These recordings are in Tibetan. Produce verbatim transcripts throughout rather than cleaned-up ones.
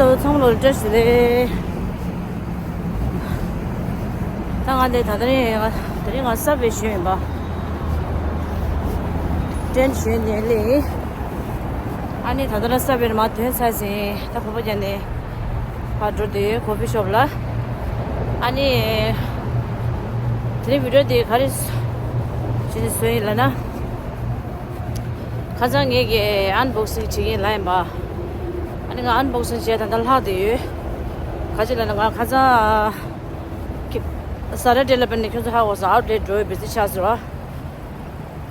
ཚང་མ་ལོ་བཀྲ་ཤིས་བདེ་ལེགས། ད་ང་འདི་ད་ད་རིང་ང་ད་རིང་ང་སབ་ཝེ་ཞོན་ཡིན་པ། ཊེན་ཞོན་ནས་ལས། ཨ་ནི་ད་ད་ལ་སབ་ཝེ་མར་ཐོན་ཚར་ཟིན། ད་གོམ་པ་རྒྱག་ནས་ཕར་འགྲོ་དུས་ཀོ་ཕི་ཤོབ་ལ། ཨ་ནི་དེ་རིང་བི་ཌི་ཡོ་འདི་ག་རེ་བྱས་ནས་བཟོས་ཡིན་ལབ་ན། ཁ་སང་ངེད་ཀྱིས་ཨན་བོག་སིང་བྱེད་ཀྱིན་ལབ་ཡིན་པ། ཨ་ནི་ང་ཨན་བོག་སིང་བྱས་ད་ལྟ་ལྷག་བསྡད་ཡོད། ག་ཅི་ལབ་ན་ང་ཁ་སང་ཁྱི་ས་ཊར་ཌེ་ལ་དཔེར་ན་ཁྱོད་ཚོ་ཧ་གོ་སོང་། ཨའུཊ་ལེཊ་འགྲོ་བའི་བི་ཛི་ཆགས་སོང་བ།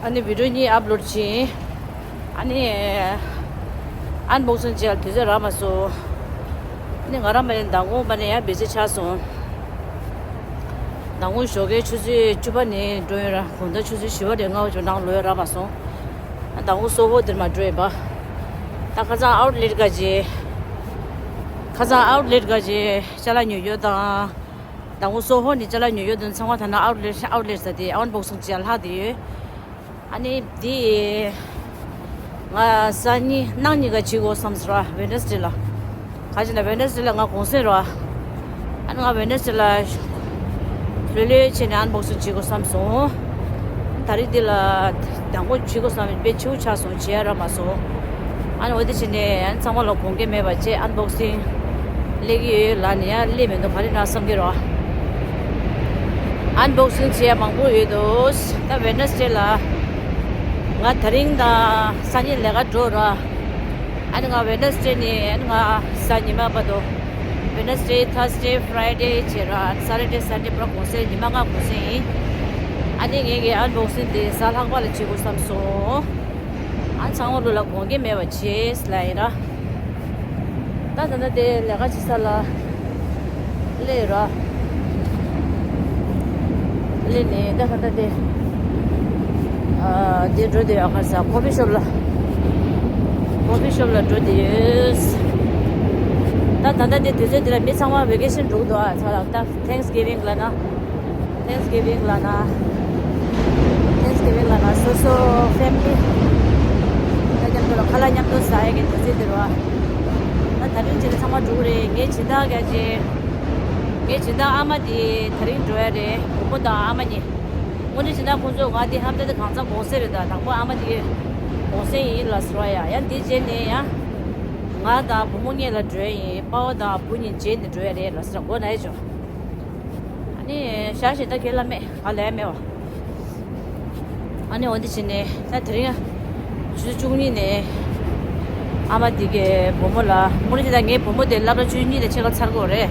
ཨ་ནི་བི་ཌི་ཡོ་གཉིས་ཨབ་ལོཌ་བྱས། ཨ་ནི་ཨན་བོག་སིང་བྱས་ལ་དུས་ཚོད་རག་མ་སོང་། ཨ་ནི་ང་རང་མ་ནི་མདང་དགོང་མ་ནི་ཡང་བི་ཛི་ཆགས་སོང་། མདང་དགོང་ཞོགས་ཀའི་ཆུ་ཚོད་བཅུ་པ་ནས་འགྲོ་ཡོད་ར། དགོང་དག་ཆུ་ཚོད་བཞི་པ་རེ་ལྔ་པ་ཅིག་ནང་ལོག་ཡོད་ར་མ་སོང་། མདང་དགོང་སོ་ཧོ་འདིར་མ་འགྲོ་ཡིན་པ། ད་ཁ་སང་ཨའུཊ་ལེཊ་ག་ཅི། ཁ་སང་ཨའུཊ་ལེཊ་ག་ཅི་ཅ་ལག་ཉོ་ཡོད་དང་། མདང་དགོང་སོ་ཧོ་ནས་ཅ་ལག་ཉོ་ཡོད་དང་ཚང་མ་ད་ན་ཨའུཊ་ལེཊ་ཨའུཊ་ལེཊ་ཟེར་ཏེ་ཨན་བོག་སིང་བྱས་ལྷག་བསྡད་ཡོད། ཨ་ནི་འདི་ང་སང་ཉིན་གནངས་ཉིན་ག་བྱེད་དགོས་བསམ་སོང་ར། ཝེ་ནེ་སི་ཌེ་ལ། ག་ཅི་ན་ཝེ་ནེ་སི་ཌེ་ལ་ང་གུང་སེང་ར། ཨ་ནི་ང་ཝེ་ནེ་སི་ཌེ་ལ་ལྷོད་ལྷོད་བྱས་ནས་ཨན་བོག་སིང་བྱེད་དགོས་བསམ་སོང་། ད་རེས་འདི་ལ་དང་པོ་བྱེད་དགོས་བསམ་པའི་ཆེའུ་ཆགས་སོང་། བྱེད་ཡ་ར་མ་སོང་། ཨ་ནི་འོ་དེ་བྱས་ནས་ཨ་ནི་ཚང་མ་ལ་དགོངས་འགལ་མེད་པ་བྱས་ཨན་བོག་སིང་སླེབས་ཀྱི་ཡོད་ལབ་ནས་ཡང་སླེབས་མི་འདུག་ག་རེ་ན་བསམ་གྱི་རོ། ཨན་བོག་སིང་བྱེད་ཡ་མང་པོ་ཡོད་དོ། ད་ཝེ་ནེ་སི་ཌེ་ལ་ང་དེ་རིང་དང་སང་ཉིན་ལས་ཀ་འགྲོ་ར། ཨ་ནི་ང་ཝེ་ནེ་སི་ཌེ་ནས་ཨ་ནི་ང་གཟའ་ཉི་མ་བར་དུ། ཝེ་ནེ་སི་ཌེ་ཐར་སི་ཌེ་ཕ་རའི་ཌེ་བྱེད་ར། ཨ་ནི་སེ་ཊར་ཌེ་སན་ཌེ་པུ་ར་གུང་སེང་ཉི་མ་ལྔ་གུང་སེང་ཡིན། ཨ་ནི་ངེད་ཀྱི་ཨན་བོག་སིང་དེ་གཟའ་ལྷག་པ་ལ་བྱེད་དགོས་བསམ་སོང་། ཨ་ཚང་མ་ལོ་ལ་དགོངས་འགལ་མེད་པ་བྱེད་ལ་ཡིན་ར། ད་ད་ལྟ་དེ་ལས་ཀ་བྱེད་ས་ལ་སླེབས་ར། སླེབས་ནས་ད་ད་ལྟ་དེ་ཨ་དེ་འགྲོ་དེ་ཡོད། ག་ས་ཀོ་ཕི་ཤོབ་ལ། ཀོ་ཕི་ཤོབ་ལ་འགྲོ་དེ་ཡོད། ད་ད་ལྟ་དེ་དུས་ཚོད་དེ་ལ་མི་ཚང་མ་ཝེ་ཀེ་ཤན་འགྲོ་གི་འདུག་ཨ་ཚ་ལ་ད་ཐེངས་གིབ་ཝིང་ལ་ན། Thanksgiving ལ་ན། Thanksgiving ལ་ན་སོ་སོ་ཕེ་མི་ལི་ད་མཉམ་དུ་ལ་ཁ་ལག་མཉམ་དུ་ཟ་ཡ་གི་དུས་ཚོད་དེ་རེད་བ། ད་ད་རིང་བྱས་ན་ཚང་མ་འགྲོ་གི་རེད། ངའི་སྦྱིན་བདག་རྒྱ་ཆེ། ངའི་སྦྱིན་བདག་ཨ་མ་དེ་ད་རིང་འགྲོ་ཡ་རེད། བུ་མོ་དང་ཨ་མ་གཉིས། དངོས་གནས་སྦྱིན་བདག་ཁོང་ཚོ་ང་དེ་ཧམ་ད་དེ་གང་ཚང་གོང་སེ་རེད། ད་དང་པོ་ཨ་མ་དེ་གོང་སེ་ཡིན་ལ་སོ་ཡ། ཡང་དེ་རྗེས་ནས་ཡང་ང་དང་བུ་མོ་གཉིས་ལ་འགྲོ་ཡ་ཡིན། པ་ཕ་དང་བུ་གཉིས་རྗེས་ནས་འགྲོ་ཡ་རེད་ལ་སོ། མགོ་ན་ཡ་ཆོག་ཨ་ནི་ཞག་ཞེ་ད་ཁས་ལ་མེད་ག་ལས་མེད་བ། ཨ་ནི་འོ་འདི་བྱས་ནས་ད་དེ་རིང་ཆུ་ཚོད་བཅུ་གཉིས་ནས་ཨ་མ་དེ་གའི་བུ་མོ་ལ་མུ་རི་ཅི་ད་ངའི་བུ་མོ་དེ་སློབ་གྲྭ་ཆུ་ཚོད་གཉིས་ནས་ཕྱེད་ཀ་ཚར་དགོས་རེད།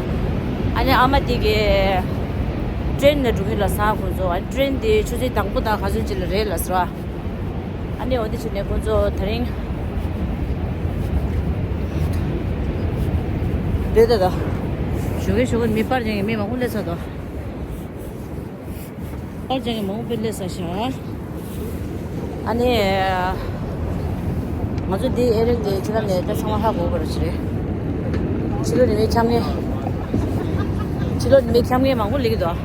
ཨ་ནི་ཨ་མ་དེ་གའི་ཊེན་ནས་འགྲོ་གི་ལ་སང་ཁོང་ཚོ། ཨ་ནི་ཊེན་དེ་ཆུ་ཚོད་དང་པོ་དང་ག་ཚོད་ཅིག་ལ་རེད་ལ་ཟེར་བ། ཨ་ནི་འོ་འདི་བྱས་ནས་ཁོང་ཚོ་དེ་རིང་འདོད་ད་ད། ཞོགས་ཀས་ཞོགས་ཀས་མི་པར་ཅན་གྱི་མི་མང་པོ་སླེབས་ཚར་འདུག་པར་ཅན་གྱི་མང་པོ་སླེབས་ཚར་ཤག་ཨ་ནི་ང་ཚོ་འདི་ཨེ་རི་ཡ་འདི་ཕྱི་ལ་ནས་ད་ཚང་མ་ཧ་གོ་གི་རེད་ཅི་རེད། ཕྱི་ལོགས་ནས་མི་འཁྱམ་མཁན། ཕྱི་ལོགས་ནས་མི་འཁྱམ་མཁན་མང་པོ་སླེབས་ཀྱི་འདུག་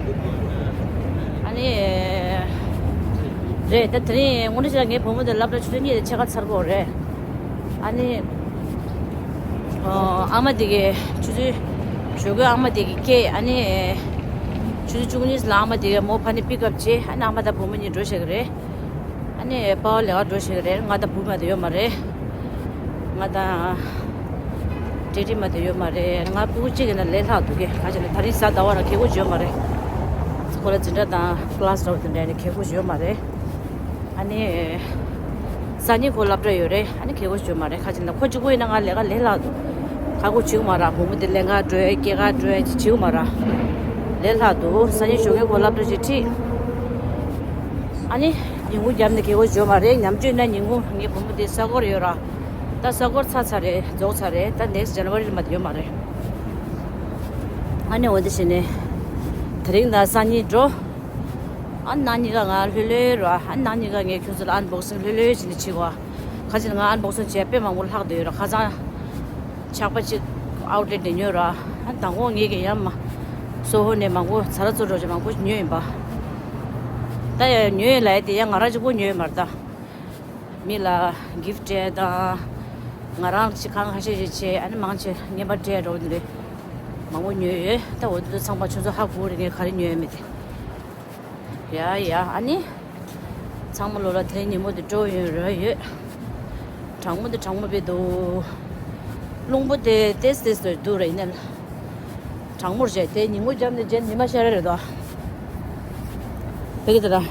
ཨ་ནི། རེད། ད་དེ་རིང་དངོས་གནས་བྱས་ན་ངའི་བུ་མོ་དེ་སློབ་གྲྭ་ཆུ་ཚོད་གཉིས་ལ་ཕྱེད་ཀ་ཚར་དགོས་རེད། ཨ་ནི། ཨ་མ་དེ་གའི་ཆུ་ཚོད་ཞོགས་ཀས་ཨ་མ་དེ་གའི་སྐད། ཨ་ནི། ཆུ་ཚོད་བཅུ་གཉིས་ལ་ཨ་མ་དེ་གའི་མོ་ཕ་ནས་པིག་ཨབ་བྱས། ཨ་ནི་ཨ་མ་དང་བུ་མོ་གཉིས་འགྲོ་བྱེད་ཀྱི་རེད། ཨ་ནི་པ་ཕ་ལས་ཀ་འགྲོ་བྱེད་ཀྱི་རེད། ང་དང་བུ་མ་དེ་ཡོད་མ་རེད། ང་དང་ཌེ་ཌི་མ་དེ་ཡོད་མ་རེད། ང་ཕྲུ་གུ་གཅིག་གི་ནང་ལས་ལྷག་འདུག་གས། ག་ཅི་ན་ད་རིང་གཟའ་ཟླ་བ་ར་ཁེ་གོ་ཡོད་མ་རེད། ཁོ་ལ་འཛིན་གྲྭ་དང་ཀི་ལ་སི་འདྲ་བོ་དེ་འདྲ་ནས་ཁེ་གོ་ཡོད་མ་རེད། ཨ་ནི། སང་ཉིན་ཁོ་སློབ་གྲྭ་ཡོད་རེད། ཨ་ནི་ཁེ་གོ་ཡོད་མ་རེད། ག་ཅི་ན་ཁོ་གཅིག་པོ་ཡིན་ན་ང་ལས་ཀ་ལས་ལྷག་འདུག་ཁ་གོ་བྱེད་ཀྱི་མ་རེད། བུ་མོ་དེ་ལེན་ག་འགྲོ་ཡ་སྐྱེལ་ག་འགྲོ་ཡ་ཅིག་བྱེད་ཀྱི་མ་རེད། ལས་ལྷག་འདུག་སང་ཉིན་ཞོགས་ཀས་ཁོ་སློབ་གྲྭ་ཅིག་ཁྲིད། ཨ་ནི། ཉིན་གུང་རྒྱབ་ནས་ཁེ་གོ་ཡོད་མ་རེད། ཉམས་བཅོས་ན་ཉིན་གུང་ངའི་བུ་མོ་དེ་ས་གོར་ཡོད་ར། ད་ས་གོར་ཚར་ཚར་རེད། རྫོགས་ཚར་རེད། ད་ནེག་སི་ཇན་ཝ་རི་ལ་མ་དེ་ཡོད་མ་རེད། ཨ་ནི་འོ་འདི་བྱས་ནས་དེ་རིང་དང་སང་ཉིན་འགྲོ། ཨ་ནང་གཉིས་ཀ་ང་ལྷོད་ལྷོད་ར། ཨ་ནང་གཉིས་ཀ་ངས་ཁྱོད་ཚོ་ལ་ཨན་བོག་སིང་ལྷོད་ལྷོད་བྱས་ནས་བྱེད་གོ། ཁ་ཅིག་ང་ཨན་བོག་སིང་བྱས་དཔེ་མང་པོ་ལྷག་བསྡད་ཡོད་ར། ཁ་སང་ཆག་པ་གཅིག་ཨའུ་ཊི་ལེཊ་ནས་ཉོས་ར། ཨ་དང་པོ་ངས་ཀྱི་ཡང་མ་སོ་ཧོ་ནས་མང་པོ་ཚ་ར་ཚོ་འགྲོ་ཅིག་མང་པོ་ཉོས་ཡིན་པ། ད་ཡང་ཉོས་ཡིན་ལ་ཡ་དེ་ཡང་ང་རང་གཅིག་པོ་ཉོས་ཡོད་མ་རེད་ད། མི་ལ་གིཕ་ཊི་སྤྲད་དང་། ང་རང་ཅིག་ཁང་ཁ་ཤས་ཤིག་བྱས། ཨ་ནི་མང་ཆེ་རྔན་པ་སྤྲད་འགྲོ་འདི་རེད། མང་པོ་ཉོས་ཡོད། ད་འོ་དེ་ཚོ་ཚང་མ་ཁྱོད་ཚོ་ཧ་གོ་རེད། ངས་ག་རེ་ཉོས་ཡོད་མེད་དེ། ཡ་ཡ། ཨ་ནི། ཚང་མ་ལོ་ལ་དེ་རིང་ཉིན་མོ་དེ་སྤྲོ་ཡོང་རོལ་ཡོད། གྲང་མོ་དེ་གྲང་མོ་བས་འདུག་རླུང་པོ་དེ་ཏེས་ཏེས་ལ་འདུག་ར། ཡིན་ན་ལ། གྲང་མོར་བྱས་དེ་ཉིན་མོ་འཇམ་ནས་རྗེས་ཉི་མ་ཤར་རེད་དོ། དེ་གི་དེ་ལ།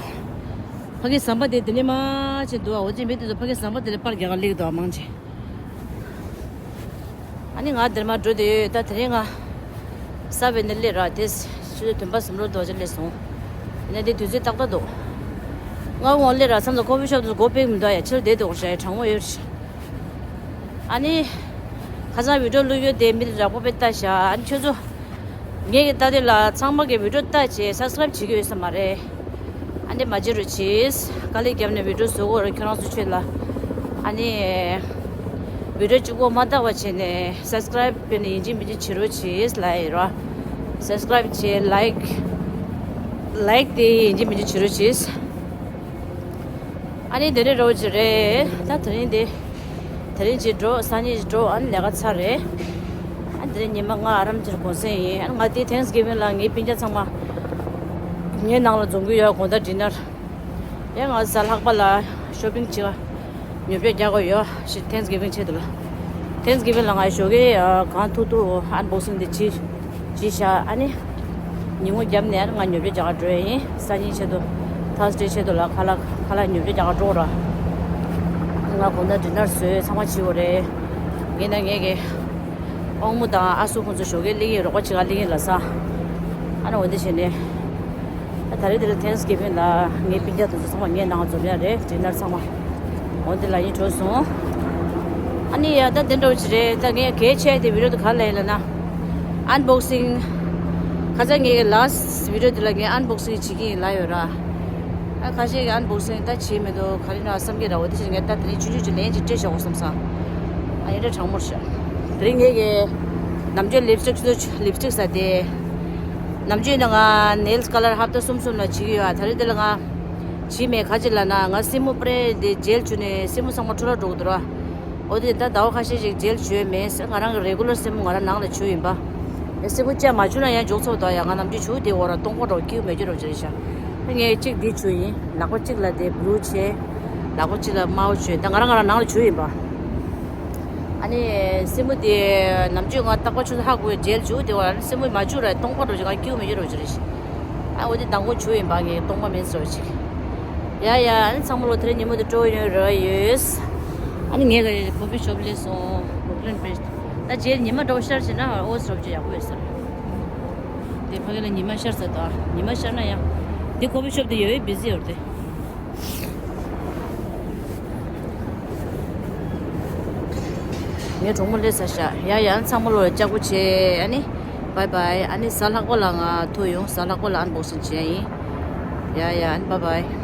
ཕ་གི་ཟམ་པ་དེ་དེ་ནས་མ་ཆེ་འདུག་འོ་ཅི་མི་དེ་ཚོ་ཕ་གི་ཟམ་པ་དེ་ལ་པར་རྒྱག་ག་སླེབས་འདུག་མང་ཆེ། ཨ་ནི་ང་འདིར་མ་འགྲོ་དེ་ཡོད། ད་དེ་རིང་ང་ས་བེ་ནས་སླེབས་ར། དེ་ཆུ་ཚོད་བདུན་པ་ཟིམ་རོ་རྡོ་རྗེ་སླེབས་སོང་། ཡིན་ན་དེ་དུས་ཚོད་ཏག་ཏག་འདུག་ང་འོང་སླེབས་ར་མཚམས་སུ་ཀོ་ཕི་ཤོབ་དུ་སྒོ་ཕྱེ་མི་འདུག་ཡ། ཕྱིར་བསྡད་འདུག་ཞེས་གྲང་མོ་ཡོད། ཨ་ནི། ཁ་སང་བི་ཌིའོ་བླུགས་ཡོད་དེ་མི་རག་པོ་དཔེ་ལྟ་ཤག་ཨ་ནི་ཁྱོད་ཚོ། ངེད་ཀྱི་ལྟ་དེ་ལ་ཚང་མ་གི་བི་ཌིའོ་ལྟ་བྱས་སབ་སི་ཀ་རབ་བྱེད་ཀྱི་ཡོད་ས་མ་རེད། ཨ་ནི་མ་བརྗེད་རོགས་གྱིས། དཀའ་ལས་བརྒྱབ་ནས་བི་ཌིའོ་བཟོ་དགོས་རེད་ཁྱོད་རང་ཚོ་ཆེད་ལ། ཨ་ནི། བི་ཌིའོ་གཅིག་པོ་མ་བལྟ་བ་བྱས་ནས་སབ་སི་ཀ་རབ་དཔེར་ན་ཡིན་གཅིག་མིན་གཅིག་བྱེད་རོགས་གྱིས་ལབ་ཡིན་རོ། སབ་སི་ཀ་རབ་བྱས། ལའིག་ལའིག་དེ་ཡིན་གཅིག་མིན་གཅིག་བྱེད་རོགས་གྱིས། ཨ་ནི་དེ་རིང་རོགས་གྱིས་རེད། ད་དེ་རིང་དེ། དེ་རིང་གཅིག་འགྲོ། སང་ཉིན་གཅིག་འགྲོ། ཨ་ནི་ལས་ཀ་ཚར་རེད། ཨ་ནི་དེ་རིང་ཉི་མ་ལྔ་ཨ་རམ་ཅིར་གུང་སེང་ཡིན། ཨ་ནི་ང་དེ་ཐེངས་གིབ་ཝིང་ལ་ངའི་སྤུན་ཀྱག་ཚང་མ་ངའི་ནང་ལ་འཛོམས་ཀྱི་ཡོད། དགོང་དག་ཌི་ནར། ཡང་ང་གཟའ་ལྷག་པ་ལ་ཤོ་པིང་བྱེད་ག་ཉོ་སྤྲད་རྒྱག་གི་ཡོད། ཤི་ཐེངས་གིབ་ཝིང་ཆེད་དུ་ལ། ཐེངས་གིབ་ཝིང་ལ་ང་ཞོགས་ཀས་གང་ཐུབ་ཐུབ་ཨན་བོག་སིང་དེ་བྱེད་བྱེད་ཤག་ཨ་ནི། ཉིན་མོ་བརྒྱབ་ནས་ང་ཉོ་སྤྲད་རྒྱག་ག་འགྲོ་ཡ་ཡིན། སང་ཉིན་ཆེད་དུ། ཐར་སི་ཌེ་ཆེད་དུ་ལ་ཁ་ལག་ཁ་ལག་ཉོ་སྤྲད་རྒྱག་ག་འགྲོ་ར། ང་དགོང་དག་ཌི་ནར་བཟོས་ཚང་མ་བྱེད་དགོས་རེད། ངས་ན་ངས་ཀྱི། དབང་མོ་དང་ཨ་སུ་ཁོང་ཚོ་ཞོགས་ཀས་སླེབས་ཀྱི་ཡིན། རོགས་པ་བྱེད་ག་སླེབས་ཀྱི་ཡིན་ལབ་ས། ཨ་ནི་འོ་འདི་བྱས་ནས། ད་ད་རེས་འདི་ལ་ཐེངས་གིབ་ཝིང་ལ་ངའི་སྤུན་ཀྱག་དེ་ཚོ་ཚང་མ་ངའི་ནང་འཛོམས་ཡ་རེད། ཌི་ནར་ཚང་མ། འོ་འདི་ལ་ཡིན་འགྲོ་སོང་། ཨ་ནི་ཡ་ད་དེ་འདྲ་བོ་ཅིག་རེད། ད་ངས་གལ་ཆེ་དེ་བི་ཌིའོ་དེ་ག་ལ་ཡིན་ལབ་ན། ཨན་བོག་སིང་། ཁ་སང་ངའི་ལ་སི་ཊི་བི་ཌིའོ་དེ་ལ་ངས་ཨན་བོག་སིང་བྱེད་ཀྱི་ཡིན་ལབ་ཡོད་ར། ཨ་ཁ་ཤས་ཀྱིས་ཨན་བོག་སིང་ད་བྱས་མི་འདུག་ག་རེ་ན་བསམ་གྱི་ར། འོ་དེ་ཕྱིར་ངས་ད་དེ་རིང་ཆུང་ཆུང་ཅིག་ལན་ཅིག་སྤྲད་བཞག་གོ་བསམ་སོང་། ཨ་ཡིན་འདྲ་གྲང་མོར་བཞག་དེ་རིང་ངས་ཀྱི་ནམ་རྒྱུན་ལིབ་སི་ཊིག་ཚོ་ལིབ་སི་ཊིག་ཟ་དེ། ནམ་རྒྱུན་ནི་ང་ནེལ་སི་ཀ་ལར་ཧབ་ཏ་གསུམ་གསུམ་ལ་བྱེད་ཀྱི་ཡོད། ཨ་ད་རེས་དེ་ལ་ང་བྱས་མེད། ག་ཅི་ལབ་ན་ང་སེན་མོ་སྤྲེ་དེ་ཇེལ་བྱུགས་ནས་སེན་མོ་ཚང་མ་འཕྲོ་བརླག་འགྲོ་གི་འདུག་ར། འོ་དེ་ད་ཟླ་བ་ཁ་ཤས་ཤིག་ཇེལ་བྱུགས་ཡོད་མེད་ཟེར། ང་རང་གི་རེ་གུ་ལར་སེན་མོ་ང་རང་ནང་ལ་བྱུགས་ཡིན་པ། ཨེ་སེན་མོ་བཅའ་མ་བྱུགས་ན་ཡང་འཇོག་ཚོགས་དང་ཡང་ང་ནམ་རྒྱུན་བྱུགས་དེ་འོ་ར་སྟོང་པ་འགྲོ་སྐྱིད་མེད་རྒྱུ་རོ་ཅི་རེད་ཤག་ཨ་ངས་གཅིག་འདི་བྱུགས་ཡིན། ལག་པ་གཅིག་ལ་དེ་བླུ་བྱས། ལག་པ་གཅིག་ལ་དམར་པོ་བྱས། ད་ང་རང་ང་རང་ནང་ལ་བྱུགས་ཡིན་པ། ཨ་ནི་སེན་མོ་དེ་ནམ་རྒྱུན་ང་རྟག་པར་ཆུ་ཚོད་ཧ་གོ་ཇེལ་བྱུགས་དེ་འོ་ར་སེན་མོ་མ་བྱུགས་ར་སྟོང་པ་འགྲོ་ཅི་ང་སྐྱིད་མེད་རྒྱུ་རོ་ཅི་རེད་ཤག་ཨ་འོ་དེ་མདང་དགོང་བྱུགས་ཡིན་པ། ངས་སྟོང་པ་མིན་ཟེར་བ་ཅིག་ཡ་ཡ། ཨ་ནི་ཚང་མ་ལོ་དེ་རིང་ཉིན་མོ་དེ་སྤྲོ་ཡོང་རོགས་ཡོད། ཨ་ནི་ངས་ག་ཁོ་ཕི་ཤོབ་སླེབས་སོང་། བུག་ལིན་བེད། ད་རྗེས་ཉི་མ་འགྲོ་ཤར་བྱས་ན་ཨོ་སི་རོབ་ཅིག་ཡག་པོ་ཡོད་ས་རེད། དེ་ཕ་གི་ལ་ཉི་མ་ཤར་ས་དང་ཉི་མ་ཤར་ན་ཡང་། དེ་ཁོ་ཕི་ཤོབ་དེ་ཡོད་བི་ཟི་ཡོད་དེ། ངས་གྲོགས་མོ་སླེབས་ཚར་ཤག་ཡ་ཡ། ཨ་ནི་ཚང་མ་ལོ་ལ་ལྕགས་པོ་བྱས། ཨ་ནི། བའི་བའི། ཨ་ནི་གཟའ་ལྷག་པ་ལ་ང་ཐུག་ཡོང་། གཟའ་ལྷག་པ་ལ་ཨན་བོག་སིང་བྱས་ཡིན། ཡ་ཡ། ཨ་ནི་བའི་བའི།